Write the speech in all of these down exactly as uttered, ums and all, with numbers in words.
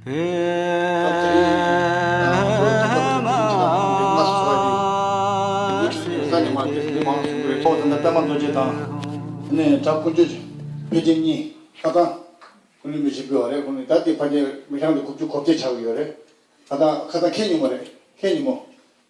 ས་ནས་མར་དེ་མང་སུ་རེད། ཚོགས་དེ་འདྲ་པད་མ་རྡོ་རྗེ་དང་། ནས་གྲྭ་དཀོན་མཆོག་འཕེལ་རྒྱས་གཉིས་ཁ་སང་ཀུན་གླེང་མི་བྱེད་དགོས་པ་རེད། ཁོང་ནི་ད་ལྟའི་ཕ་གིར་མི་གྲངས་དེ་དགུ་བཅུ་གོ་བརྒྱད་ཆགས་ཀྱི་ཡོད་རེད། ད་ལྟ་ཁ་སང་ཁེ་ཉིན་མོ་རེད། ཁེ་ཉིན་མོ།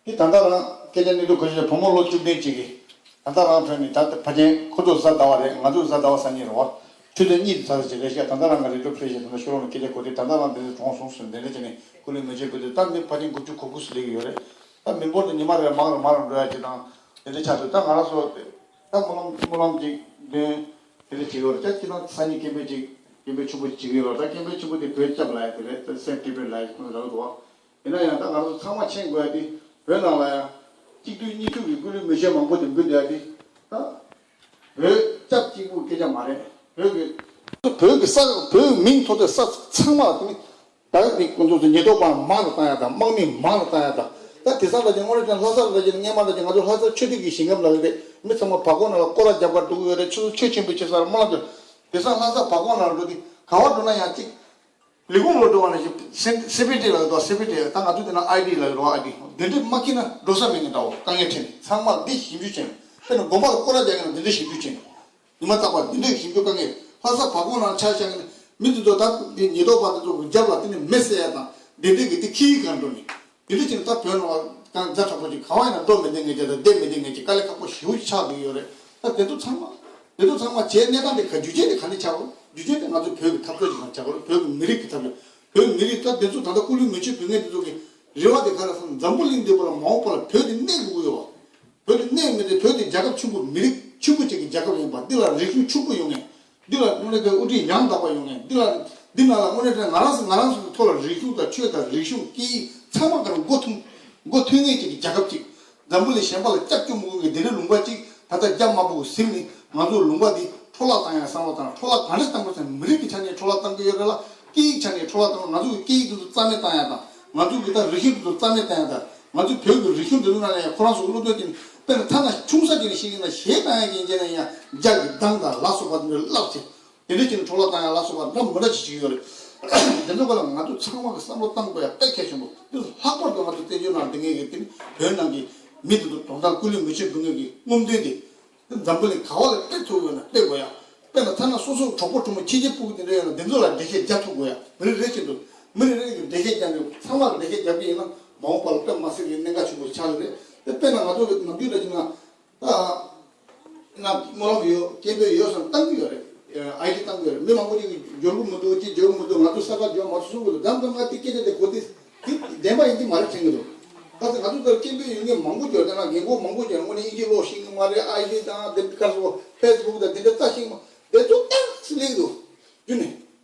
དེ་ད་ལྟ་རང་སྐད་ཆ་གནད་དུ་གོ་ཆོད་བུ་མོ་ལོ་བཅུ་བདུན་ཅིག་གིས། ད་ལྟ་རང་ཕེབས་ནས་ད་ལྟ་ཕ་རྒན་ཁོ་ཚོ་གཟའ་ཟླ་བ་རེད། ང་ཚོ་གཟའ་ཟླ་བ་སང་ཉིན་རེད་བ། ཆུ་ཚོད་གཉིས་དེ་ཚར་ཟེར་རེད་ཤག་ད་ལྟ་རང་གི་རེ་ཌི་ཡོ་ཕེབས་ཤག་ད་ལྟ་ཤོ་ལོ་ནས་སྐད་ཆ་གོ་དུས་ད་ལྟ་རང་འདི་ཚོ་གྲོངས་སོང་ཟེར་འདི་འདྲ་བྱས་ནས་ཀུན་གླེང་མི་བྱེད་དགོས་དུས། ད་མི་ཕ་རྒན་དགུ་བཅུ་གོ་དགུ་ཙམ་སླེབས་ཀྱི་ཡོད་རེད། ད་མི་འབོར་དེ་ཉི་མ་རེར་མང་རུ་མང་རུ་འགྲོ་ཡ་ཅིག་དང་། དེ་འདྲ་ཆགས་དུས་ད་ང་རང་ཚོ་ད་སྨོན་ལམ་སྨོན་ལམ་ཅིག་འདོན། དེ་འདྲ་བྱེད་ཀྱི་ཡོད་རེད། ད་ཁྱེད་རང་སང་ཉིན་སྐད་འབོད་ཅིག་སྐད་འབོད་ཆེན་པོ་ཅིག་བྱེད་ཀྱི་ཡོད་རེད། ད་སྐད་འབོད་ཆེན་པོ་དེ་བོད་སྐྱབས་ལབ་ཡ་དེ་རེད། ད་སེབ་ཊི་བེཊ་ལབ་ཡ་ཁོང་ཚོ་ལབ་འདུག་བ། ཡིན་ན་ཡང་ད་ང་ཚོ་ཚང་མ་མཁྱེན་དགོས་ཡ་དེ་བོད་ནང་ལ་ཡང་གཅིག་སྡུད་གཉིས་སྡུད་ཀྱི་ཀུན་གླེང་མི་བྱེད་མང་པོ་དེ་འབུད་བསྡད་ཡ་དེ། ད་བོད་སྐྱབས་གཅིག་པུ་སྐད་ཆ་མ་རེད། བོད་ཀྱི་བོད་ཀྱི་ས་བོད་མིང་ཐོགས་ཏེ་ས་ཚང་མ་དེ་ནི་ད་ནི་ཁོང་ཚོ་ཚོ་ཉེན་རྟོག་པ་མང་དུ་བཏང་ཡ་དང་དམག་མི་མང་དུ་བཏང་ཡ་དང་། ད་དེང་སང་ལ་ཅིག་དངོས་གནས་ཀྱང་ལྷ་ས་ལ་ཅིག་སྔོན་མ་ལ་ཅིག་ང་ཚོ་ལྷ་སར་ཆོས་སྡེ་གི་ཞིང་ཁམས་ལ་ཡོད་རེད། མི་ཚང་མ་བར་སྐོར་ནང་ལ་སྐོར་ར་རྒྱབ་གར་འགྲོ་གི་ཡོད་རེད། ཆུ་ཚོད་ཆོས་ཆེན་པོའི་ཆེ་སར་མ་ལ་ཅིག་དེང་སང་ལྷ་ས་བར་སྐོར་ནང་ལ་འགྲོ་དུས་ག་བར་འགྲོ་ན་ཡང་ཅིག་ལས་ཁུངས་ལ་འགྲོ་བ་ནང་བཞིན་སེ་སེ་པི་ཊི་ལ་འགྲོ། སེ་པི་ཊི་ད་ང་ཚོ་དེ་ན་ཨའི་ཌི་ལ་འགྲོ། ཨའི་ཌི་དེ་འདྲས་མ་འཁྱེར་ན་འགྲོ་ས་མེད་མཁན་འདྲ་བོ། དཀའ་ངལ་འཕྲད་ནས་ཚང་མ་འདི་ཞིབ་འཇུག་བྱས་ནས། དཔེར་ན་དགོན་པ་ལ་སྐོར་ར་རྒྱག་མཁན་ལ་འདི་འདྲས་ཞིབ་འཇུག་བྱས་ནས། ཉི་མ་རྟག་པར་འདི་འདྲས་ཞིབ་འཇུག་དཀའ་ངལ། ལྷ་ས་བར་སྐོར་ནང་ཆ་བཞག་ནས་མི་འདི་ཚོ་ད་འདི་ཉེན་རྟོག་པ་འདི་ཚོ་གི་རྒྱབ་ལ་དེ་ནས་མེ་བསད་ཡ་དང་འདི་འདྲས་ཀྱི་དེ་ཁྱི་ཡིས་གང་འགྲོ་ནས། དེ་འདྲ་བྱས་ན་ད་བོད་ནང་ལ་ཀྱང་ཛ་དྲག་པོ་ཅིག་ག་བ་ཡིན་ན་འགྲོ་མི་བདེ་ངེས་ཀྱི་དང་བསྡད་མི་བདེ་ངེས་ཀྱི་དཀའ་ལས་ཁག་པོ་ཞེ་པོ་ཅིག་ཆགས་བསྡད་ཡོད་རེད། ད་དེ་ཚོ་ཚང་མ་དེ་ཚོ་ཚང་མ་བྱས་གནས་སྟངས་དེ་ག་རྒྱུ་རྐྱེན་དེ་ག་ནས་ཆགས་པ། རྒྱུ་རྐྱེན་དེ་ང་ཚོ་བོད་ཀྱི་འཐབ་རྩོད་ཅིག་ནང་ཆགས་པ་རེད། བོད་ཀྱི་མི་རིགས་ཀྱི་འཐབ་རྩོད། བོད་མི་རིགས་ད་དེ་ཚོ་ད་ལྟ་སྐུ་ལུས་མེ་མཆོད་ཕུལ་མཁན་དེ་ཚོ་གི་རེ་བ་དེ་ག་རེ་ཟེར་ན། འཛམ་བུ་གླིང་འདི་པོ་ལ་མ་འོངས་པ་ལ་བོད་དེ་གནས་དགོས་ཀྱི་ཡོད་པ། བོད་དེ་གནས་མི་དེ་བོད་དེ་རྒྱལ་ཁབ་ཆེན་པོ་མི་རིགས་ཆེན་པོ་ཅིག་གི་རྒྱལ་ཁབ་ཡིན་པ། འདི་ལ་རིག་གཞུང་ཕྱུག་པོ་ཡོང་ངེས། འདི་ལ་དངོས་གནས་དཔེ་དབུ་ཁྲིད་ཡང་དག་པ་ཡོང་ངེས། འདི་ལ་འདི་ནང་ལ་དངོས་གནས་དཔེ་ང་རང་ཚོ་ང་རང་ཚོ་གི་ཐོག་ལ་རིག་གཞུང་དང་ཆོས་དང་རིག་གཞུང་སྐད་ཡིག་ཚང་མ་ག་རེ་མགོ་ཐུམ་མགོ་ཐོན་ངེས་ཅིག་གི་རྒྱལ་ཁབ་ཅིག་འཛམ་བུ་གླིང་གཞན་པ་ལ་སྐྱབས་བཅོལ་མི་དགོས་ཀྱི་འདི་འདྲའི་ལུང་པ་ཅིག་ད་ལྟ་རྒྱ་དམར་པོ་གིས་ཟིན་ནས་ང་ཚོ་ལུང་པ་འདི་འཕྲོ་བརླག་བཏང་ཡ་བསམ་བློ་བཏང་། འཕྲོ་བརླག་ག་འདྲ་བཏང་དགོས་ཟེར་ན། མི་རིགས་ཀྱི་ཆ་ནས་འཕྲོ་བརླག་བཏང་གི་ཡོད་རེད་ལ། སྐད་ཡིག་ཆ་ནས་འཕྲོ་བརླག་བཏང་། ང་ཚོ་གི་སྐད་ཡིག་འདི་ཚོ་རྩ་མེད་བཏང་ཡ་དང་། ང་ཚོ་གི་ད་རིག་གཞུང་འདི་ཚོ་རྩ་མེད་བཏང་ཡ་དང་། ང་ཚོའི་བོད་ཀྱི་རིག་གཞུང་འདི་ཚོ་ནང་ལ་ཡང་ཁོ་རང་ཚོ་སློབ་སྦྱོང་བྱས་ནས། དཔེར་ན་ཐ་ན་ཆུང་ས་ཅིག་ནས་ཤེས་ཀྱི་ན་གཞས་བཏང་ཡ་ཡིན་གྱི་ན་ཡང་རྒྱ་གི་གདངས་དང་ལ་སོགས་པ་འདི་ཚོ་བསླབས་བྱས། དེ་འདྲ་བྱས་ནས་འཕྲོ་བརླག་བཏང་ཡ་ལ་སོགས་པ་འདྲ་མི་འདྲ་ཅིག་བྱེད་ཀྱི་ཡོད་རེད། དེ་ཚོ་ག་ལ་ང་ཚོ་ཚང་མ་གི་བསམ་བློ་བཏང་དགོས་ཡ་དཔེ་གལ་ཆེན་པོ། དེ་ཚོ་ལྷག་པར་དུ་ང་ཚོ་བཙན་བྱོལ་ནང་བསྡད་མཁན་གྱི་དེ་ནི་བོད་ནང་གི་མི་དེ་ཚོ་དོན་དག་སྐུ་ལུས་མེ་མཆོད་འབུལ་མཁན་གྱི་རྔམ་སྟོན་དེ། འཛམ་བུ་གླིང་ག་བ་ལ་སྤེལ་ཐུབ་ཡོད་ན་སྤེལ་དགོས་ཡ། དཔེར་ན་ཐ་ན་སོ་སོའི་གྲོགས་པོ་གྲོགས་མོ་ཁྱི་སྐྱེས་ཕྲུ་གུ་དེ་འདྲ་ཡོད་ན་དེ་ཚོ་ལ་འགྲེལ་བཤད་རྒྱག་ཐུབ་དགོས་ཡ། མི་རེ་རེ་བཞིན་དུ་མི་རེ་རེ་གིས་འགྲེལ་བཤད་རྒྱག་དགོས། ཚང་མ་ལ་འགྲེལ་བཤད་རྒྱག་གི་ཡིན་ན་མ་འོངས་པ་ལ་དཔེ་མ་སྲིད་པའི་གནད་འགག་ཆེན་པོ་ཆགས་ཀྱི་རེད། དེ་དཔེར་ན་ང་ཚོ་གི་ནམ་རྒྱུན་འདྲ་བྱས་ན་ད་ན་སྨོན་ལམ་ཡོད། སྐད་འབོད་ཡོད་བསམ་བཏང་གི་ཡོད་རེད། ཨའི་ཌི་བཏང་གི་ཡོད་རེད། མི་མང་པོ་ཅིག་གིས་འབྱོར་གི་མི་འདུག་ཅིག་འབྱོར་གི་མི་འདུག་ང་ཚོ་ས་ཁ་འབྱོར་མ་ཐུབ་གསུང་གི་འདུག་གདམ་གདམ་ང་དེ་སྐད་ཆ་དེ་གོ་དུས་དེ་བདེན་པ་ཡིན་གྱི་མ་རེད་དྲན་གྱི་འདུག་ག་ཚོད་ང་ཚོ་ལྟར་སྐད་འབོད་ཡོད་མཁན་མང་པོ་ཡོད་དེ་ན། རྒན་གོག་མང་པོ་ཡོད་ན་དངོས་གནས་དབྱིན་ཇི་ཀློག་ཤེས་ཀྱི་མ་རེད། ཨའི་ཌི་དང་དེ་ག་ཚོད་ཕེ་སི་བུག་དང་དེ་འདྲ་ལྟ་ཤེས་ཀྱི་མ། དེ་ཚོ་ཏག་ཏག་སླེབས་ཀྱི་འདུག་རྒྱུ་ནས།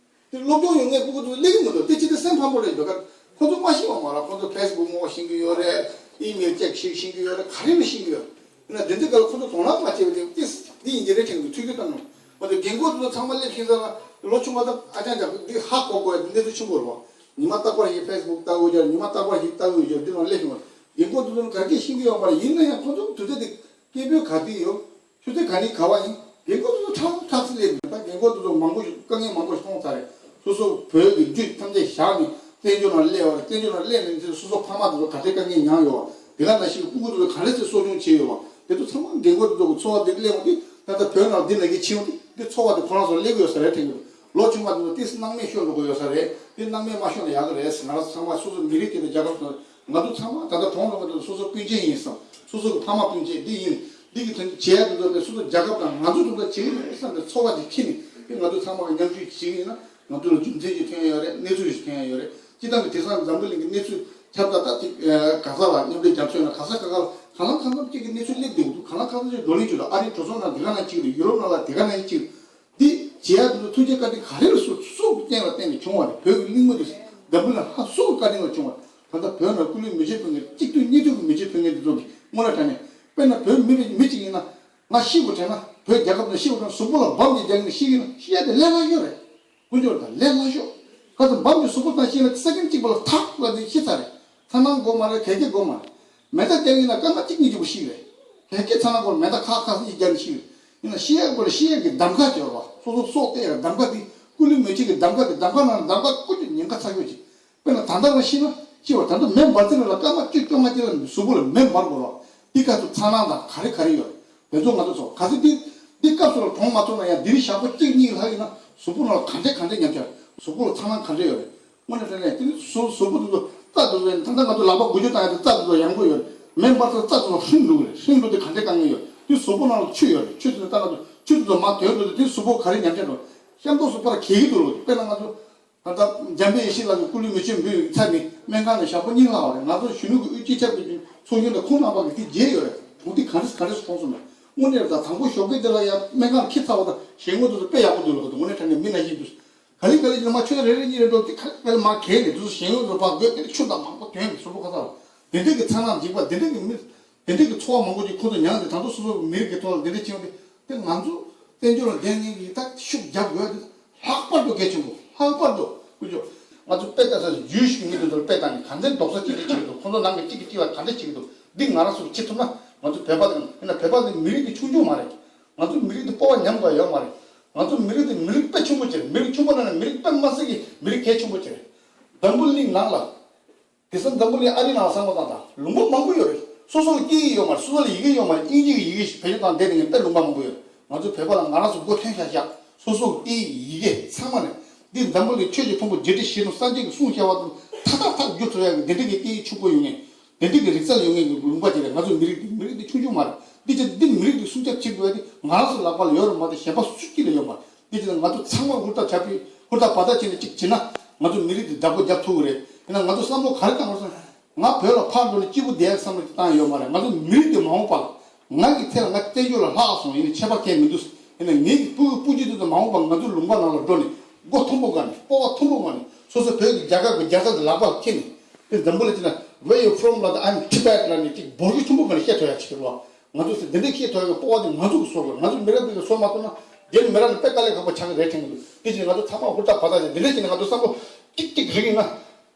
དེ་སློབ་སྦྱོང་ཡོད་མཁན་ཕྲུ་གུ་ཚོ་སླེབས་ཀྱི་མི་འདུག་དེ་ཅི་སྟེ་སེམས་ཕམ་པོ་རེད་འདུག་ཁོ་ཚོ་མ་ཤེས་པ་མ་རེད། ཁོ་ཚོ་ཕེ་སི་བུག་སྔོག་ཤེས་ཀྱི་ཡོད་རེད། ཨི་མེལ་ཅེག་ཞིག་ཤེས་ཀྱི་ཡོད་རེད། ག་རེ་རེ་ཤེས་ཀྱི་ཡོད་རེད། ཡིན་ན་དེ་འདྲ་ག་ལ་ཁོ་ཚོ་དོ་སྣང་མ་བྱས་པ་དེ་ཏིས་འདི་ཡིན་གྱི་རེད་དྲན་གྱི་འདུག་ཐུགས་རྒྱུས་བཏང་ནས། འོ་དེ་རྒན་གོག་དེ་ཚོ་ཚང་མ་སླེབས་ཤེས་ས་ལ་ལོ་ཆུང་བ་དང་ཨ་ཅག་ཅག་འདི་ཧ་གོ་དགོས་ཡ་གནས་ཚུལ་ཆེན་པོ་རེད་བ། ཉི་མ་རྟག་པར་ཞིག་ཕེ་སི་བུག་ལྟ་དགོས་ཀྱི་རེད། ཉི་མ་རྟག་པར་ཞིག་ལྟ་དགོས་ཀྱི་རེད། འདི་ནང་སླེབས་ཤེས་མ་རེད། རྒན་གོག་དེ་ཚོ་ག་གེ་ཤེས་ཀྱི་ཡོད་མ་རེད། ཡིན་ན་ཡང་ཁོ་ཚོ་དུས་ཚོད་དེ་སྐད་འབོད་ག་དུས་ཡོད། ཆུ་ཚོད་ག་ནས་ག་བ་ཡིན། རྒན་གོག་ཚོ་ཁྲག་ཁྲག་སེ་སླེབས་ནས། ད་རྒན་གོག་ཚོ་མང་པོ་ཞིག་དཀའ་ངལ་མང་པོ་ཞིག་མཐོང་ཚར་རེད། སོ་སོ་བོད་ཀྱི་རྒྱུད་ཐམས་ཅད་བཞག་ནས་བཙན་བྱོལ་ནང་སླེབས་པ་རེད། བཙན་བྱོལ་ནང་སླེབས་ནས་སོ་སོ་ཕ་མ་ཚོ་ག་འདྲའི་དཀའ་ངལ་མྱངས་ཡོད་པ། དེ་ག་ནང་བཞིན་ཕྲུ་གུ་ཚོ་ག་འདྲ་སེ་གསོ་སྐྱོང་བྱས་ཡོད་པ། དེ་ཚོ་ཚང་མ་རྒན་གོག་ཚོ་གི་འཚོ་བ་འདི་སླེབས་འོང་དུས། ད་ལྟ་བོད་ནང་འདི་ནང་གི་ཕྱིན་འོང་དུས་འདི་འཚོ་བ་དེ་ཁོ་རང་ཚོར་སླེབས་ཡོད་ས་རེད་དྲན་གྱི་འདུག་ལོ་ཆུང་བ་ཚོ་ཏིས་སྣང་མེད་ཤོར་འགྲོ་གི་ཡོད་ས་རེད། དེ་སྣང་མེད་མ་ཤོར་ན་ཡག་གི་རེད། ང་རང་ཚོ་ཚང་མ་སོ་སོ་མི་རིགས་དེ་དང་རྒྱལ་ཁབ་དང་། ང་ཚོ་ཚང་མ་ད་ལྟ་གྲོངས་འགྲོ་མཁན་དེ་ཚོ་སོ་སོ་སྤུན་མཆེད་ཡིན་བསམ། སོ་སོ་གི་ཕ་མ་སྤུན་མཆེད་འདི་ཡིན། འདི་གི་དོན་བྱེད་ཡ་དེ་ཚོ་དེ་སོ་སོ་རྒྱལ་ཁབ་དང་ང་ཚོ་དེ་ཚོ་བྱེད་ཀྱི་རེད་བསམ་པའི་ཚོར་བ་ཅིག་འཁྱེར་ནས། དེ་ང་ཚོ་ཚང་མ་གི་མཉམ་ཞུགས་བྱེད་ཀྱི་ཡིན་ན་ང་ཚོ་ལ་རྒྱུ་མཚན་ཞིག་ཐོན་ཡ་ཡོད་རེད། གནས་ཚུལ་ཞིག་ཐོན་ཡ་ཡོད་རེད། སྤྱིར་བཏང་གི་དེང་སང་འཛམ་བུ་གླིང་གི་གནས་ཚུལ་ཁྱབ་བསྒྲགས་ད་ཅིག་ག་ས་ལ་མཉམ་འབྲེལ་རྒྱབ་ཕྱོགས་ན་ག་ས་ག་ག་ལ་གང་ལ་གང་འཚམ་ཅིག་གི་གནས་ཚུལ་སླེབས་བསྡད་ཀྱི་འདུག་གང་ལ་གང་འཚམ་ཅིག་བགྲོ་གླེང་བྱེད་འདུག་ཨ་རིའི་གྲོས་ཚོགས་ནང་དེ་ག་ནང་གཅིག་རེད། ཡུ་རོབ་ནང་ལ་དེ་ག་ནང་གཅིག་རེད། འདི་བྱེད་ཡ་དེ་ཚོ་ཐུགས་རྗེ་བཀའ་དྲིན་ག་རེ་ལ་སོགས་སོགས་ཀྱི་རྐྱེན་ལ་བརྟེན་ནས་བྱུང་བ་རེད། བོད་ཀྱི་གླེང་མོལ་དེ་འཛམ་བུ་གླིང་ལ་ཧ་སོགས་ཀྱི་བཀའ་དྲིན་ལ་བྱུང་བ་རེད། ད་ལྟ་བོད་ནང་སྐུ་ལུས་མེ་མཆོད་ཕུལ་མཁན་གཅིག་སྡུད་གཉིས་སྡུད་ཀྱི་མེ་མཆོད་ཕུལ་མཁན་དེ་ཚོ་གི་དངོས་གནས་དྲང་གནས་དཔེར་ན་བོད་མི་རེ་མི་གཅིག་ཡིན་ན། ང་ཤི་དགོས་དྲན་ན་བོད་རྒྱལ་ཁབ་ནང་ཤི་དགོས་དྲན་ན་གཟུགས་པོ་ལ་འབམ་གྱིས་རྒྱག་ནས་ཤི་གི་ན་ཤི་ཡ་དེ་ལས་སླ་ཤོས་རེད། དཀོན་མཆོག་དང་ལས་སླ་ཤོས། ཁ་སང་འབམ་གྱིས་གཟུགས་པོ་བཏང་ཤི་ན་སེ་ཀེན་གཅིག་པ་ལ་ཐག་ལ་དེ་ཤི་ཚར་རེད། ཚ་ནང་དགོས་མ་རེད། གད་སྐྱེ་དགོས་མ་རེད། མེ་མདའ་རྒྱག་ཡིན་ན་སྐར་མ་གཅིག་གཉིས་གཅིག་པོ་ཤི་རེད། གད་སྐྱེ་ཚ་ནང་དགོས་མེ་མདའ་ཁ་ཁ་སང་ཅིག་རྒྱག་ནས་ཤི་རེད། ཡིན་ན་ཤི་ཡ་དགོས་ལ་ཤི་ཡ་གི་གདམ་ག་དེ་ཡོད་རེད་བ། སོ་སོ་སྲོག་གཏད་ཡ་གདམ་ག་དེ་སྐུ་ལུས་མེ་མཆོད་ཀྱི་གདམ་ག་དེ་གདམ་ག་ནང་གདམ་ག་ཀུ་ཅོ་ཉེན་ཁ་ཚ་ཤོས་ཅིག་དཔེར་ན་ད་ལྟ་རང་ཤི་ན་ཤི་བ། ད་ལྟ་མེ་འབར་ཚེ་ལ་སྐར་མ་བཅུ་བཅོ་ལྔ་ཅིག་ལ་གཟུགས་པོ་ལ་མེ་འབར་དགོས་རོགས། འདི་སྐབས་སུ་ཚ་ནང་དང་ག་རེ་ག་རེ་ཡོད་རེད། དེ་ཚོ་ང་ཚོ་ཚོ་ག་ཚོད་འདི་འདི་སྐབས་སུ་ལ་གྲོངས་མ་ཐུབ་ན་ཡང་འདིར་ཞག་པོ་གཅིག་གཉིས་ལྷག་ཡིན་ན་གཟུགས་པོ་ནང་ལ་ག་འདྲས་ག་འདྲས་ཉམས་ཆག་གཟུགས་པོ་ལ་ཚ་ནང་ག་འདྲས་ཡོད་རེད། དངོས་གནས་དྲང་གནས་དེ་ནི་གཟུགས་གཟུགས་པོ་དེ་ཚོ་རྩ་དེ་ཚོ་ཡིན། ད་ལྟ་ང་ཚོ་ལག་པ་འགུལ་སྐྱོད་བཏང་ཡག་དེ་རྩ་དེ་ཚོ་ཡང་པོ་ཡོད་རེད། མེ་འབར་ཚེ་རྩ་དེ་ཚོ་ཧྲིང་འགྲོ་གི་རེད། ཧྲིང་འགྲོ་དེ་ག་འདྲས་དཀའ་ངལ་ཡོད། དེ་གཟུགས་པོ་ནང་ལ་ཆུ་ཡོད་རེད། ཆུ་དེ་ཚོ་ད་ང་ཚོ་ཆུ་དེ་ཚོ་མར་དོན་འགྲོ་དེ་དེ་གཟུགས་པོ་ག་རེ་ཉམས་ཆག་འགྲོ་གཤམ་ཏོག་སུ་པར་གས་ཀྱི་འདུག་རེད། དཔེར་ན་ང་ཚོ་ད་ལྟ་འཇམ་དཔལ་ཡེ་ཤེས་ལགས་ཀྱི་སྐུ་ལུས་མེ་མཆོད་འབུལ་ཚར་ནས་སྨན་ཁང་ནས་ཞག་པོ་གཉིས་ལྷག་པ་རེད། ང་ཚོ་གཞོན་ནུ་གི་དབུས་སྤྱི་ཁྱབ་ཀྱི་ཚོགས་ཆུང་དང་ཁོང་རྣམ་པ་གིས་དེ་མཇལ་ཡོད་རེད། གྲོངས་དུས་ག་འདྲས་ག་འདྲས་སུ་གྲོངས་སོང་མེད། དངོས་གནས་ད་དང་པོ་ཞོགས་ཀས་དེ་ལ་ཡང་སྨན་ཁང་ཁྱེར་ཚར་བ་དང་ཞལ་ངོ་དེ་ཚོ་དཔེ་ཡག་པོ་འདུག་ལབ་ཀྱི་འདུག་དངོས་གནས་དྲང་གནས་མི་ན་བཞིན་དུ་ག་ལེ་ག་ལེ་ཅིག་ལ་མ་ཆོད་ན་རེ་རེ་གཉིས་རེ་འགྲོ་དེ་ག་ལེ་ག་ལེ་མ་གས་ནས་དེ་ཚོ་ཞལ་ངོ་དེ་ཚོ་ཕར་དགོད་དེ་ཆུ་དང་མང་པོ་ཐོན་ནས་གཟུགས་པོ་ཁ་ཚ་བ། དེ་འདྲས་ཀྱི་ཚ་ནང་འཇིགས་པ། དེ་འདྲས་ཀྱི་མི་དེ་འདྲས་ཀྱི་ཚོར་བ་མང་པོ་ཅིག་ཁོང་ཚོ་མྱངས་ཏེ་ད་དུང་སོ་སོ་མི་རིགས་ཀྱི་ཐོག་ལ་དེ་འདྲས་བྱུང་སྟེ། དེ་ང་ཚོ་བཙན་བྱོལ་ལ་བསྡད་མཁན་གྱི་ད་ཤུགས་རྒྱབ་དགོས་དེ་ལྷག་པར་དུ་གལ་ཆེན་པོ། ལྷག་པར་དུ་དཀོན་མཆོག་ང་ཚོ་དཔེ་ལྟ་ས་ཇུས་ཤིག་མི་དེ་ཚོར་དཔེ་བཏང་ནས་ག་འདྲས་རྡོག་རྩ་གཅིག་སྒྲིལ་བྱེད་ཀྱི་འདུག་ཁོང་ཚོ་ནང་གི་གཅིག་གིས་གཅིག་ལ་ག་འདྲས་བྱེད་ཀྱི་འདུག་འདི་ང་རང་ཚོ་བྱེད་ཐུབ་ན། ང་ཚོ་བོད་པ་དང་ཡིན་ན་བོད་པ་དེ་མི་རིགས་དེ་ཆུང་ཆུང་མ་རེད། ང་ཚོ་མི་རིགས་དེ་སྤོབས་པ་ཉམས་དགོས་ཡོད་མ་རེད། ང་ཚོ་མི་རིགས་དེ་མི་རིགས་དཔེ་ཆེན་པོ་ཅིག་རེད། མི་རིགས་ཆུང་པོ་ནང་ནས་མི་རིགས་དཔེ་མ་སྲིད་ཀྱི་མི་རིགས་གལ་ཆེན་པོ་ཅིག་རེད། འཛམ་བུ་གླིང་ནང་ལ། དེང་སང་འཛམ་བུ་གླིང་ཨ་རིའི་ནང་བསམ་བློ་བཏང་དང་། ལུང་པ་མང་པོ་ཡོད་རེད། སོ་སོ་ལ་སྐད་ཡིག་ཡོད་མ་རེད། སོ་སོ་ལ་ཡི་གེ་ཡོད་མ་རེད། དབྱིན་ཇི་གི་ཡི་གེ་བེད་སྤྱོད་བཏང་བསྡད་མཁན་དཔེ་ལུང་པ་མང་པོ་ཡོད་རེད། ང་ཚོ་བོད་པ་ལ་ང་རང་ཚོ་མགོ་ཐོན་ཤག་ཤག་སོ་སོ་གི་སྐད་ཡིག་ཡི་གེ་ཚང་མ་ནས། འདི་འཛམ་བུ་གླིང་ཆོས་ཀྱི་ཕུང་པོ་རྒྱལ་སྲས་ཞི་ལུ་སངས་རྒྱས་ཀྱི་གསུང་བཤད་པ་དང་ཐག་ཐག་ཐག་བསྒྱུར་ཐུབ་ཡག་གི་འདི་འདྲ་གི་སྐད་ཡིག་ཕྱུག་པོ་ཡོད་མཁན། དེ་འདྲ་གི་རིག་རྩལ་ཡོད་མཁན་གྱི་ལུང་པ་ཅིག་རེད། ང་ཚོ་མི་རིགས་འདི་མི་རིགས་འདི་ཆུང་ཆུང་མ་རེད། འདི་ཅི་འདི་མི་རིགས་འདི་སྲུང་སྐྱོབ་བྱེད་དགོས་ཡ་འདི་ང་རང་ཚོ་ལག་པ་ལ་ཡོད་རེད་མ་གཏོགས་གཞན་པ་སུ་གཅིག་ལ་ཡོད་མ་རེད། འདི་ཅི་ང་ཚོ་ཚང་མ་ཧུར་ཐག་བྱ་ཕི་ཧུར་ཐག་བ་ཐག་བྱས་ནས་གཅིག་བྱེད་ན་ང་ཚོ་མི་རིགས་འདི་བདག་པོ་རྒྱབ་ཐུབ་ཀྱི་རེད། ཡིན་ན་ང་ཚོ་བསམ་བློ་ག་རེ་བཏང་དགོས་ཟེར་ན། ང་བོད་ལ་ཕར་འགྲོ་ནས་སྐྱིད་པོ་བསྡད་ཡ་བསམ་བློ་ཅིག་བཏང་ཡོད་མ་རེད། ང་ཚོ་མི་རིགས་འདི་མ་འོངས་པ་ལ་ང་གི་ཚེ་ལ་ང་བཙན་བྱོལ་ལ་ལྷག་སོང་ཡིན་ན་ཁྱད་པར་གང་ཡང་མི་འདུག་ཡིན་ན་ངེད་ཀྱི་སྤུ་གུ་སྤུ་གུ་དེ་ཚོ་མ་འོངས་པ་ང་ཚོ་ལུང་པ་ནང་ལ་འགྲོ་ནས་མགོ་མཐོན་པོ་སྒང་ནས་སྤོབས་པ་མཐོན་པོ་ངང་ནས་སོ་སོ་བོད་ཀྱི་རྒྱལ་ཁབ་ཀྱི་རྒྱལ་ས་དེ་ལག་པར་འཁྱེར་ནས། དེ་འཛམ་བུ་གླིང་སྤྱི་ན། Where you from? ལབ་དུས། I'm Tibet ལབ་ནས་ཅིག་འབོར་གྱི་ཆེན་པོ་གང་བཤད་ཐུབ་ཡ་ཆེ་གི་རེད་བ། ང་ཚོ་ཟེར་འདི་འདྲ་བཤད་ཐུབ་ཡ་གི་སྤོབས་པ་དེ་ང་ཚོ་གིས་བཟོ་དགོས། ང་ཚོ་མི་རབས་འདི་གིས་བཟོ་མ་ཐུབ་ན། རྗེས་ལ་མི་རབས་འདི་དཔེ་དཀའ་ལས་ཁག་པོ་ཆགས་ཀྱི་རེད་དྲན་གྱི་འདུག་དེ་བཞིན་ང་ཚོ་ཚང་མ་ཧུར་ཐག་བ་ཐག་བྱས། འདི་འདྲ་བྱས་ནས་ང་ཚོ་བསམ་བློ་གཅིག་གཅིག་རིག་ཡིན་ན།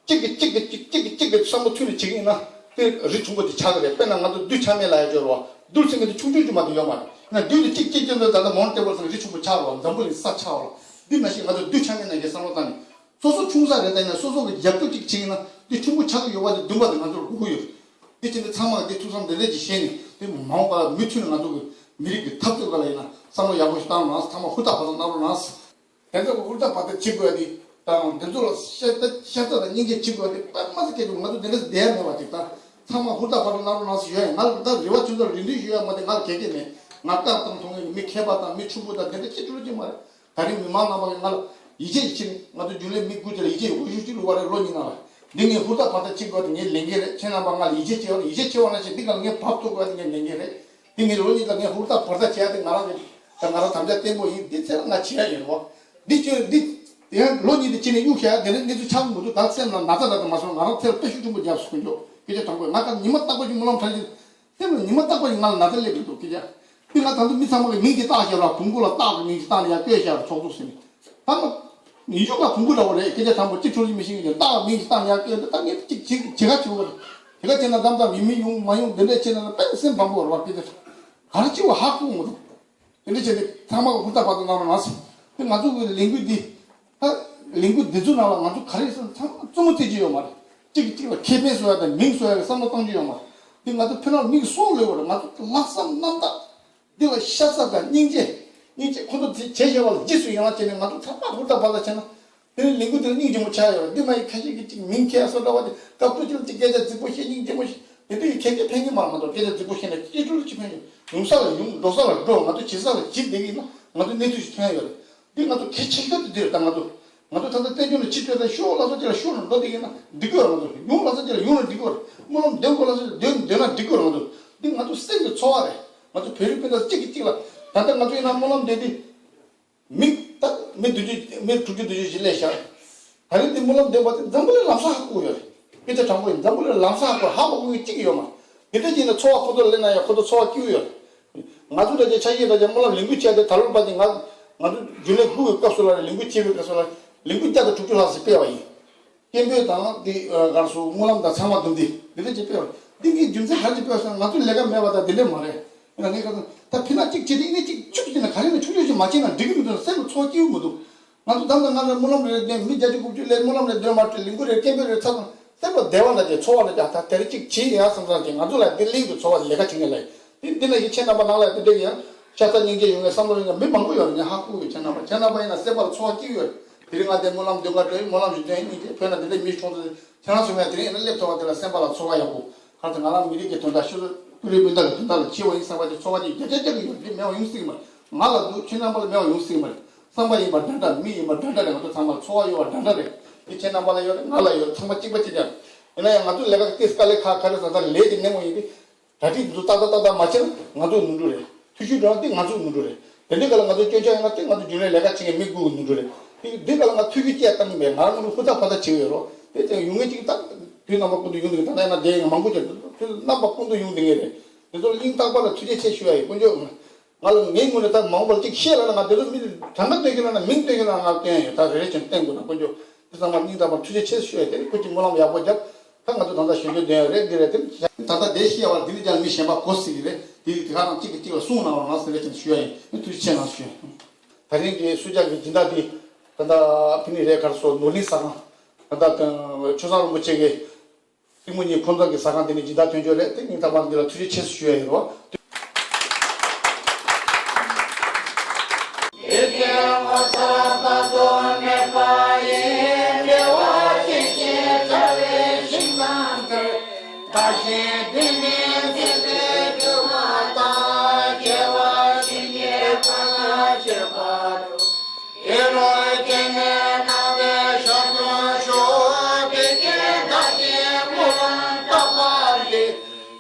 གཅིག་གིས་གཅིག་གིས་གཅིག་གཅིག་གིས་གཅིག་གིས་བསམ་བློ་མཐུན་ནས་བྱེད་ཀྱི་ཡིན་ན། དེ་རིགས་ཆུང་པོ་དེ་ཆགས་ཀྱི་རེད། དཔེར་ན་ང་ཚོ་བདུད་ཆགས་མེད་ལབ་ཡ་ཅིག་ཡོད་རེད་བ། བདུད་ཟེར་མཁན་དེ་ཆུང་ཆུང་ཅིག་མ་གཏོགས་ཡོད་མ་རེད། ཡིན་ན་བདུད་དེ་གཅིག་གཅིག་ཅན་དུ་ད་ལྟ་མོན་ཊེ་བོ་ཟེར་རིགས་ཆུང་པོ་ཆགས་རེད་བ། འཛམ་བུ་གླིང་ས་ཆགས་རེད་བ། འདི་ནང་བཞིན་ང་ཚོ་བདུད་ཆགས་མེད་ནང་བཞིན་བསམ་བློ་བཏང་ནས། སོ་སོ་ཆུང་ས་རེད། ད་ཡིན་ན་སོ་སོ་གི་རྒྱབ་སྐྱོར་ཅིག་བྱེད་ཀྱི་ཡིན་ན། འདི་ཆུང་ཀུ་ཆགས་ཀྱི་ཡོད་པ་དེ་འདུན་པ་དེ་ང་ཚོར་དགོས་ཀྱི་ཡོད། འདི་བྱས་ནས་ཚང་མ་འདི་ཐུགས་བསམ་བདེ་ལེགས་ཀྱིས་བཞེས་ནས། འདི་མ་འོངས་པ་ལ་མུ་མཐུད་ནས་ང་ཚོ་གི་མི་རིགས་ཀྱི་འཐབ་རྩོད་སྒང་ལ་ཡིན་ན་བསམ་བློ་ཡག་པོ་ཞིག་བཏང་རོགས་གནང་། ཚང་མ་ཧུར་ཐག་བ་ཐག་གནང་རོགས་གནང་། དེ་ཚོ་ཧུར་ཐག་བ་ཐག་བྱེད་དགོས་ཡ་དེ་དང་། འདི་ཚོ་ལ་ཤ་ཤ་ཚ་དང་སྙིང་རྗེ་བྱེད་དགོས་ཡ་དེ་དཔེ་མ་སྲིད་གལ་ཆེན་པོ། ང་ཚོ་འདི་འདྲ་བསྡད་ཡ་མེད་པ་ཅིག་དང་། ཚང་མ་ཧུར་ཐག་བ་ཐག་གནང་རོགས་གནང་ཟེར་ཞུ་ཡ་ཡིན། ང་ལ་ད་རེ་བ་ཆུང་ཙག་རེ་འདུན་ཞུ་ཡ་མ་གཏོགས་ང་ལ་གལ་ཆེ་མེད། ང་སྐབས་དང་མཐོང་མཁན་གྱི་མི་མཁས་པ་དང་མི་ཕྱུག་པོ་དང་དེ་འདྲ་ཅི་འགྲོ་ཅི་མ་རེད། ད་རིང་མི་མང་རྣམ་པ་གིས་ང་ལ་ཡིད་ཆེས་ཡིད་ཆེས། ང་ཚོ་རྒྱུན་ལས་མི་དགུ་དེ་ལ་ཡིད་ཆེས་ཡོད། ཤུགས་ཆེ་ལུག་པ་རེད། ལོ་གཉིས་ནང་ལ་འདི་ངས་ཧུར་ཐག་བར་ཐག་བྱེད་དགོས་དེ་ངའི་ལས་འགན་རེད། ཁྱེད་རྣམ་པ་ང་ལ་ཡིད་ཆེས་བྱེད་པ་ཡིད་ཆེས་བྱེད་པ་ནང་བཞིན་འདི་ག་ལ་ངས་བབ་ཐུབ་དགོས་དེ་ངའི་ལས་འགན་རེད། འདི་ངས་ལོ་གཉིས་ལ་ངས་ཧུར་ཐག་བར་ཐག་བྱས་ཏེ་ང་རང་གི་ད་ང་རང་དམ་བཅའ་བརྟན་པོ་ཡིན། འདི་ཚེ་ལ་ང་བྱེད་ཡ་ཡིན་རོགས། འདི་ཁྱོད་འདི་ཡང་ལོ་གཉིས་དེ་ཕྱིན་ནས་གཡུག་བཞག་ཡ་དེ་འདྲ་གནས་ཚུལ་ཆགས་མི་འདུག་ད་སེམས་ལ་ན་ཚ་འདྲ་དང་མ་སོང་། ང་རང་ཚེ་ལ་དཔེ་ཤུགས་ཆེན་པོ་བརྒྱབ་སོང་ཀྱོ། སྐད་ཆ་དྲང་པོ་ཡིན། ང་ད་ཉི་མ་རྟག་པར་གྱི་སྨོན་ལམ་བྲལ་གྱི། དེ་ནི་ཉི་མ་རྟག་པར་ང་ལ་ན་ཚ་སླེབས་ཀྱི་འདུག་སྐད་ཆ། དེ་ང་ད་དུང་མི་ཚང་མ་གི་མིང་ཅིག་བཏགས་བཞག་ར། བོང་གུ་ལ་སྟག་གི་མིང་ཅིག་བཏགས་ནས་ཡར་བཀོད་བཞག་ར། ཚོགས་གཙོ་ཟེར་ནས། ད་ང་ཡིན་ཆོག་ག་བོང་གུ་འདྲ་བོ་རེད། སྐད་ཆ་དྲང་པོ་གཅིག་འཕྲོ་གཅིག་མི་ཤེས་མཁན་ཅིག་རེད། སྟག་གི་མིང་ཅིག་བཏགས་ནས་ཡར་བཀོད་ནས། ད་ངས་ཅིག་བྱེད་བྱེད་ག་བྱེད་དགོས་རེད། དེ་ག་བྱས་ན་མཚམས་མཚམས་ཡིན་མིན་ཡོང་མ་ཡོང་དེ་འདྲ་བྱས་ན་དཔེ་སེམས་ཕམ་པོ་རེད་བ། སྐད་ཆ་ག་རེ་བྱེད་དགོས་ཧ་གོ་མི་འདུག་དེ་འདྲ་བྱས་ནས་ཚང་མ་གི་ཧུར་ཐག་བར་དུ་གནང་རོགས་གནང་ཟེར། དེ་ང་ཚོ་གི་ལས་འགུལ་འདི། ད་ལས་འགུལ་འདི་ཚོ་ནང་ལ་ང་ཚོ་ག་རེ་ཟེར་ན་ཚང་མ་རྩུབ་མོ་རྩེ་གི་ཡོད་མ་རེད། གཅིག་གིས་གཅིག་ལ་ཁེ་ཕན་བཟོ་ཡ་དང་མིང་བཟོ་ཡ་གི་བསམ་བློ་གཏོང་གི་ཡོད་མ་རེད། དེ་ང་ཚོ་ཕན་ལ་མིག་སྲོག་ལོས་པ་རེད། ང་ཚོ་ལྷག་བསམ་རྣམ་དག་འདི་ལ་ཤ་ཚ་དང་སྙིང་རྗེ། སྙིང་རྗེ་ཁོ་ཚོ་དེ་བྱས་བཞག་པ་ལ་རྗེས་སུ་ཡི་རང་བྱས་ནས་ང་ཚོ་ཚང་མ་ཧུར་ཐག་བར་ཐག་བྱས་ན། དེ་ནི་ལས་འགུལ་དེ་ལ་སྙིང་རྗེ་མོ་ཆགས་ཡོད་རེད། འདི་མ་ཡིན་ཁ་ཤས་ཀྱིས་ཅིག་མིང་ཁྱེར་སོ་འདྲ་བ་དེ་སྐབས་ཐོག་ཅིག་ལ་ཅིག་སྐད་ཆ་རྫིག་པོ་བཤད། སྙིང་རྗེ་མོ་བཤད། དེ་འདྲ་ཡི་གལ་ཆེ་ཕན་གྱི་མ་རེད་མ་གཏོགས། སྐད་ཆ་རྫིག་པོ་བཤད་ན་སྐྱིད་སྡུག་ཅིག་ཕན་ཡོད། ཡོང་ས་ལ་ཡོང་། འགྲོ་ས་ལ་འགྲོ། ང་ཚོ་བྱེད་ས་ལ་བྱེད་བསྡད་ཀྱི་ཡིན་ན་ང་ཚོ་གནས་ཚུལ་ཞིག་ཐོན་ཡོད་རེད། འདི་ང་ཚོ་གལ་ཆེ་ཤོས་དེ་འདི་རེད། ད་ང་ཚོ་ང་ཚོ་ད་ལྟ་བཙན་བྱོལ་ནས་ཕྱི་བསྐྱོད་དང་ཤོག་ལ་སོགས་ཅིག་ལ་ཤོག་ནས་འགྲོ་བསྡད་ཀྱི་ཡིན་ན་འགྲིག་གི་ཡོད་རེད། ང་ཚོ་ཡོང་ལ་སོགས་ཅིག་ལ་ཡོང་ན་འགྲིག་གི་ཡོད་རེད། སྨོན་ལམ་འདོན་དགོས་ལ་སོགས་ཅིག་འདོན་འདོན་ན་འགྲིག་གི་ཡོད་རེད། ང་ཚོ་འདི་ང་ཚོ་སེམས་ཀྱི་ཚོར་བ་རེད། ང་ཚོ་བོད་རིགས་སྤུན་ཟླ་གཅིག་གིས་གཅིག་ལ། ད་ལྟ་ང་ཚོ་ཡིན་ན་སྨོན་ལམ་འདོན་དུས། མི་ད་མི་བདུན་ཅུ། མི་དྲུག་ཅུ་བདུན་ཅུ་ཞིག་སླེབས་ཤག་ད་རེས་འདི་སྨོན་ལམ་འདོན་པ་དེ་འཛམ་བུ་གླིང་ལམ་སང་ཧ་གོ་ཡོད་རེད། སྐད་ཆ་དྲང་པོ་ཡིན། འཛམ་བུ་གླིང་ལམ་སང་ཧ་གོ་ཡོད། ཧ་མ་གོ་མཁན་གཅིག་ཡོད་མ་རེད། དེ་འདྲ་ཅིག་ཡིན་ན་ཚོར་བ་ཁོ་ཚོར་སླེབས་ན་ཡང་ཁོ་ཚོ་ཚོར་བ་སྐྱིད་པོ་ཡོད་རེད། ང་ཚོ་འདྲ་ཅིག་ཆ་ཤས་འདྲ་ཅིག་སྨོན་ལམ་ལས་འགུལ་བྱས་ཏེ་ད་ལོར་བར་དེ་ང་ང་ཚོ་རྒྱུན་ལས་དགུ་གི་སྐབས་སུ་ལ་ལས་འགུལ་བྱེད་པའི་སྐབས་སུ་ལ་ལས་འགུལ་བརྒྱ་དང་དྲུག་ཅུ་ལྷག་ཙམ་སྤེལ་བ་ཡིན། སྐད་འབོད་དང་དེ་གར་སོགས་སྨོན་ལམ་དང་ཚང་མ་བསྡོམས་ཏེ་འདི་འདྲ་ཅིག་སྤེལ་བ། འདི་གི་རྒྱུ་མཚན་ག་རེ་ཅིག་སྤེལ་བ་ཟེར་ན། ང་ཚོ་ལས་ཀ་མེད་པ་དང་དེ་འདྲ་མ་རེད། ཡིན་ན་ངས་ཁ་སང་ད་ཕི་ནག་གཅིག་བྱས་ཏེ་ཨི་ནས་གཅིག་ཆུ་བྱས་ན་ག་རེ་ན་ཆུང་ཆུང་ཞིག་མ་བྱས་ན་འགྲིག་གི་མི་འདུག་སེམས་ལ་ཚོར་སྐྱིད་པོ་མི་འདུག་ང་ཚོ་ད་ལྟ་ང་ཚོ་སྨོན་ལམ་རེ་འདོན། མི་བརྒྱད་ཅུ་དགུ་བཅུ་སླེབས། སྨོན་ལམ་རེ་འདོན་མ་འཕྲོད། ལིང་གུ་རེ་སྐད་འབོད་རེ་ཚར་སོང་། སེམས་པ་བདེ་བ་འདྲ་ཅིག་ཚོར་བ་འདྲ་ཅིག་ད་དེ་རིང་གཅིག་བྱེད་ཡ་བསམ་བསམ་ཅིག་ང་ཚོ་ལ་འདི་གླིང་དུ་ཚོར་བ་ལས་ཀ་བྱེད་མཁན་ལ་འདི་འདི་ན་ཡི་ཁྱེད་རྣམ་པ་ནང་ལ་འདི་འདྲ་གི་ཡང་ཤ་ཚ་སྙིང་རྗེ་ཡོང་ངེས་བསམ་བློ་ཡོང་ངེས་མི་མང་པོ་ཡོད་རེད། ངས་ཧ་གོ་གི། ཁྱེད་རྣམ་པ་ཁྱེད་རྣམ་པ་ཡིན་ན་སེམས་པ་ལ་ཚོར་བ་སྐྱེ་གི་ཡོད་རེད། དེ་རིང་ང་འདིར་སྨོན་ལམ་འདོན་ག་འགྲོ་ཡིན། སྨོན་ལམ་ཞིག་འདོན་ཡིན་ཅེས་བོད་ནང་འདི་འདྲ་མི་ཆུང་ཚོ་ཁྱེད་རང་ཚོ་ཡང་དེ་རིང་ཡིན་ན་སླེབས་ཐུབ་པ་དེ་ལ་སེམས་པ་ལ་ཚོར་བ་ཡག་པོ། གང་ལྟར་ང་རང་མི་རིགས་ཀྱི་དོན་དག་ཤུལ་ཀུ་རེ་སྤུན་ཟླ་གི་དོན་དག་ལ་འཆི་བ་ཡིན་བསམ་པ་དེ་ཚོར་བ་དེ་བརྒྱ་ཆ་བརྒྱ་གི་ཡོད་རེད། མེད་པ་ཡོང་སྲིད་ཀྱི་མ་རེད། ང་ལ་འདུག་ཁྱེད་རྣམ་པ་ལ་མེད་པ་ཡོང་སྲིད་ཀྱི་མ་རེད། བསམ་པ་ཡིན་པ་འདྲ་འདྲ། མི་ཡིན་པ་འདྲ་འདྲ་རེད། ང་ཚོ་ཚང་མར་ཚོར་བ་ཡོད་པ་འདྲ་འདྲ་རེད། དེ་ཁྱེད་རྣམ་པ་ལ་ཡོད་རེད། ང་ལ་ཡོད་རེད། ཚང་མ་གཅིག་པ་གཅིག་རྐྱང་རེད། ཡིན་ན་ཡང་ང་ཚོ་ལས་ཀ་ཏིས་དཀའ་ལས་ཁག་ཁ་རེ་ཟ་ཟ་ལས་ཀྱི་སྣེ་མོ་ཡིན་ཏེ། གྲ་སྒྲིག་འདུག་ཏག་ཏག་ཏག་ཏག་མ་བྱས་ན་ང་ཚོ་ནོར་འཁྲུལ་རེད། ཐུགས་ཤུགས་འགྲོ་ན་དེ་ང་ཚོ་ནོར་འཁྲུལ་རེད། དེ་འདྲའི་སྐབས་ལ་ང་ཚོ་སྐྱོན་ཆ་ཡོད་ན་དེ་ང་ཚོ་རྒྱུན་ལས་ལས་ཀ་བྱེད་མཁན་མི་དགུ་གི་ནོར་འཁྲུལ་རེད། དེ་འདི་སྐབས་ལ་ང་ཐུགས་རྒྱུས་བསྐྱེད་གཏང་གི་མེད། ང་རང་ནོར་འཁྲུལ་ཧུར་ཐག་ཕར་ཐག་བྱེད་ཀྱི་ཡོད་རོགས། དེ་ཚེ་ཡུན་ངེས་ཅིག་ད་དུས་རྣམ་པ་ཀུན་ཏུ་ཡོང་འདུག་ད་ལྟ་ཡིན་ན་དེ་ཡང་མང་པོ་བྱས་འདུག་དུས་རྣམ་པ་ཀུན་ཏུ་ཡོང་འདི་ངེས་རེད། དེ་ཚོ་ལ་སྙིང་ཐག་པ་ལ་ཐུགས་རྗེ་ཆེ་ཞུ་ཡ་ཡིན། དཀོན་མཆོག་ང་ལ་ངའི་ངོས་ནས་ད་མང་པོ་ལ་ཅིག་བཤད་ལ་ན་ང་དེ་ཚོ་མི་དྲན་པ་སྟོན་ཤེས་ན་ན་མིང་སྟོན་ཤེས་ན་ང་སྟོན་ཡ་ཡོད། ད་རེ་རེ་བྱས་སྟོན་དགོས་ན་དཀོན་མཆོག་དེ་ཚང་མ་སྙིང་ཐག་པ་ཐུགས་རྗེ་ཆེ་ཞུ་ཡ། དེ་ནི་ཁོ་གཅིག་སྨོན་ལམ་ཡག་པོ་བརྒྱབ། ད་ང་ཚོ་ད་ལྟ་གཞོན་སྐྱེས་འདོན་ཡ་རེད། འདི་རེད། དེ་ད་ལྟ་བསྡད་ཤི་ཡ་བར་འདི་ནི་ཀྱང་མི་གཞན་པ་གོ་སྲིད་ཀྱི་རེད། དེ་དེ་ག་རང་གཅིག་གིས་གཅིག་ལ་གསུང་གནང་རོགས་གནང་ཟེར་རེ་བྱས་ཞུ་ཡ་ཡིན། ཐུགས་རྗེ་ཆེ་གནང་ཞུ་ཡ་ཡིན། ད་རིང་གི་གསོལ་ཇ་གི་སྦྱིན་བདག་འདི་ད་ལྟ་ཕི་ནི་རེད་གར་སོ་ནོར་གླིང་ཟ་ཁང་ད་ལྟ་ཆོས་བཟང་རིན་པོ་ཆེ་གི་གཏིང་མོ་གཉིས་ཁོང་ཚང་གི་ཟ་ཁང་དེ་ནས་སྦྱིན་བདག་ཐོན་ཆོག་རེད། དེ་སྙིང་ཐག་པ་ནས་འདི་ལ་ཐུགས་རྗེ་ཆེ་ཞུ་ཡ་ཡིན་རོགས། ཨེ་རོ་ཀྱེ་ནེ་ན་བེ་ཤ་ཏོ་ཤོ་བེ་ཀེ་ད་ཀེ་མོ་རང་ཏ་པ་ལི།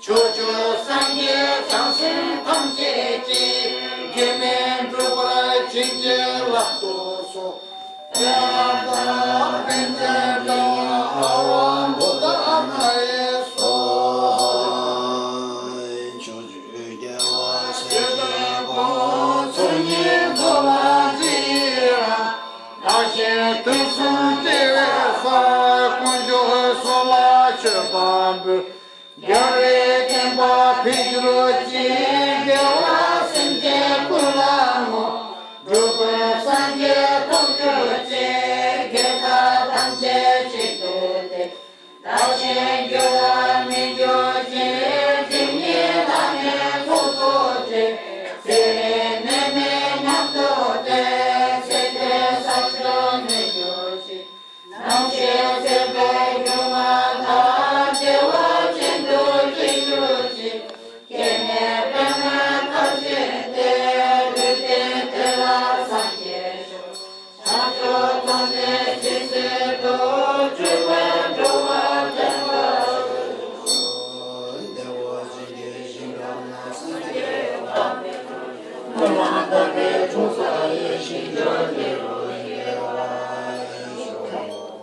ཕྱོགས་བཅུ་སངས་རྒྱས་བྱང་སེམས་ཐམས་ཅད་ཀྱིས། དགེ་བསྙེན་སྒྲུབ་པར་བྱིན་གྱིས་བརླབ་ཏུ་གསོལ། ཏདྱ་ཐཱ། པཉྩེ་ཏེ་ཨ་ཝ་བོ་དྷ་ནཱ་ཡེ་སྭཱ་ཧཱ། ཕྱོགས་བཅུའི་རྒྱལ་བ་སྲས་བཅས་དགོངས། ཚོགས་གཉིས་རྫོགས་པ་ཇི་ཡི་རང་། བདག་གཞན་དོན་གསུམ་དེ་བས་གསལ། དཀོན་མཆོག་གསུམ་ལ་མཆོད་པ་འབུལ། རྒྱལ་བའི་བསྟན་པ་འཕེལ་གྱུར་ཅིག་དགེ་བ་སེམས་ཅན་ཀུན་ལ་བསྔོ། འགྲོ་ཀུན་སངས་རྒྱས་ཐོབ་གྱུར་ཅིག་དགེ་རྩ་ཐམས་ཅད་གཅིག་ཏུ་བསྡུས། བདག་གཞན་འགྱུར་བར་མི་འགྱུར་ཅིག་སེམས་ཉིད་བདག་ཉིད་ཚོགས་རྫོགས་ཅིག་ཚེ་རིང་ནད་མེད་ཉམས་རྟོགས་ཏེ། ཚེ་འདིར་བསམ་བརྗོད་མི་འགྱུར་ཅིག་རྣམ་ཤེས་ཚེ་འདིར་འགྱུར་མ་ཐག་བདེ་བ་ཅན་དུ་སྐྱེ་གྱུར་ཅིག་སྐྱེས་ནས་པདྨོའི་མཐར་ཕྱིན་ཏེ། ལུས་རྟེན་དེ་ལ་སངས་རྒྱས་ཤོག་བྱང་ཕྱོགས་མཐོན་པོའི་ཇི་སྲིད་དུ། སྤྲུལ་པས་འགྲོ་བ་བདེ་བར་གཤེགས་སོ། བདེ་བ་ཅན་གྱི་ཞིང་ཁམས་ན། སངས་རྒྱས་དང་། ཀུན་དགའ་བོ་དང་འཁྲུངས་ས་ཡི། ཞིང་ཁམས་འདི་རུ་བདེ་བར་གཤེགས་སོ།